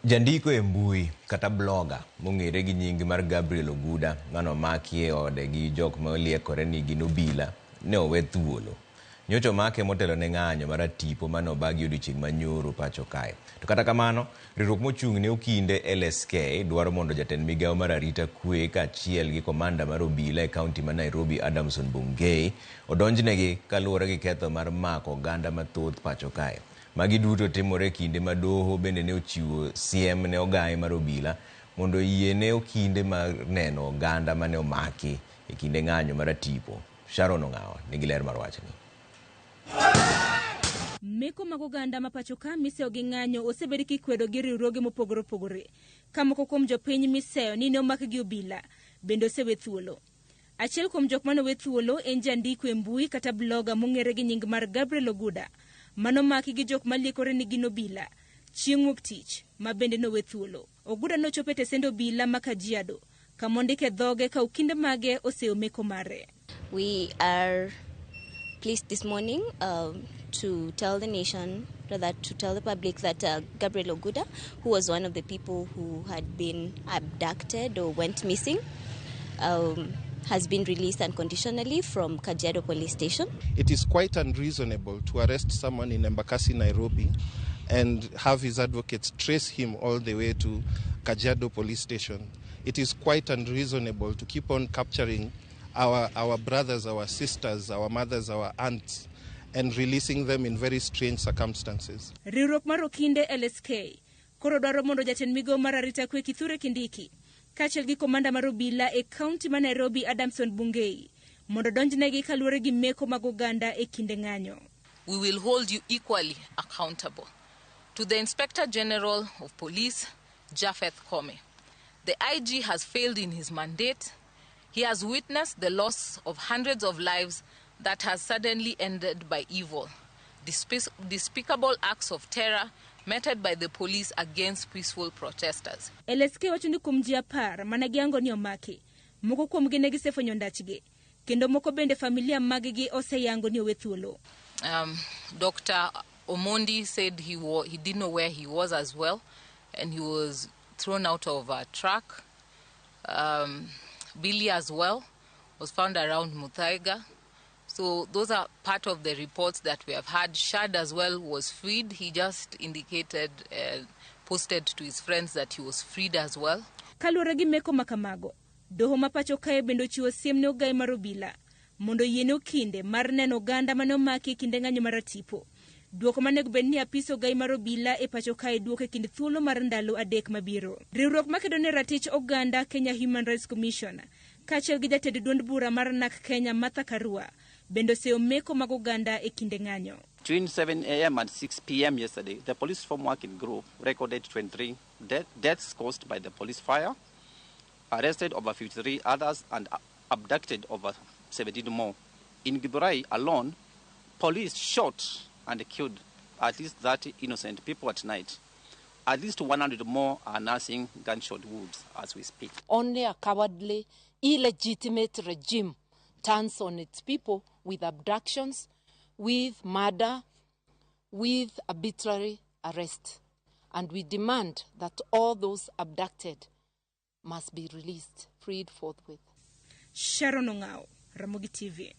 Jandiko e mbui kata blogger mong'ere gi nying mar Gabriel Oguda mane omaki e ode gi jok ma oliekore ni gin obila ne owe thuolo. Nyocha omake motelo ne ng'anyo mar atipo mane obagi odiochieng' ma nyoro pacho kae. To kata kamano, riwruok mochung' ne okinde LSK dwaro mondo jatend migawo mar arita kwe kaachiel gi komanda mar obila e kaunti ma Nairobi Adamson Bungei odonjnegi kaluwore gi ketho mar mako oganda mathoth pacho kae. Magi duto timore e kinde ma doho bende ne ochiwo siem ne ogaye mar obila mondo oyiene okinde mar neno oganda mane omaki e kinde ng'anyo mar atipo. Sharon Ong'awa nigi ler mar wachni. Meko mag oganda ma pacho ka miseyo gi ng'anyo osebed kikwedo gi riwruoge mopogore opogore, ka moko kuom jopiny miseyo ni ne omak gi obila bende osewe thuolo. Achiel kuom jok mane owe thuolo en jandiko e mbui kata blogger mong'ere gi nying mar Gabriel Oguda, mane omaki gi jok maliekore ni gin obila chieng' wuok tich, ma bende nowe thuolo. Oguda nochopo e tesend obila ma Kajiado, kama ondike dhoge ka okinde mage oseyo meko mare. We are pleased this morning to tell the nation, rather to tell the public that Gabriel Oguda, who was one of the people who had been abducted or went missing, has been released unconditionally from Kajiado Police Station. It is quite unreasonable to arrest someone in Embakasi, Nairobi, and have his advocates trace him all the way to Kajiado Police Station. It is quite unreasonable to keep on capturing our brothers, our sisters, our mothers, our aunts, and releasing them in very strange circumstances. Riwruok mar okinde LSK koro dwaro mondo jatend migawo mar arita kwe Kithure Kindiki kaachiel gi komanda mar obila e kaunti ma Nairobi Adamson Bungei mondo donjnegi kaluwore gi meko mag oganda e kinde ng'anyo. We will hold you equally accountable. To the Inspector General of Police, Japheth Koome, the IG has failed in his mandate. He has witnessed the loss of hundreds of lives that has suddenly ended by evil. Despicable acts of terror meted by the police against peaceful protesters. LSK wacho ni kuom ji 10 mane giyango ni omaki, moko kuomgi ne gisefwenyo ndachgi, kendo moko bende familia maggi oseyango ni owe thuolo. Dr. Omondi said he didn't know where he was as well, and he was thrown out of a truck. Billy as well was found around Muthaiga. So those are part of the reports that we have had. Shad as well was freed. He just indicated, posted to his friends that he was freed as well. Kaluwore gi meko makamago, doho ma pacho kae bende ochiwo siem ne ogai mar obila mondo oyiene okinde mar neno oganda mane omaki e kinde ng'anyo mar atipo. Duoko manego bed ni apis ogai mar obila e pacho kae duoko e kind thuolo mar ndalo 3 mabiro. Riwruok makedo ne ratich oganda Kenya Human Rights Commission kaachiel gi jatend duond bura mar NARC Kenya Martha Karua bende oseyo meko mag oganda e kinde ng'anyo. Between 7 a.m. and 6 p.m. yesterday, the Police Reform Working Group recorded 23 deaths caused by the police fire, arrested over 53 others, and abducted over 17 more. In Githurai alone, police shot and killed at least 30 innocent people at night. At least 100 more are nursing gunshot wounds as we speak. Only a cowardly, illegitimate regime turns on its people with abductions, with murder, with arbitrary arrest. And we demand that all those abducted must be released, freed forthwith. Sharon Ong'ao, Ramogi TV.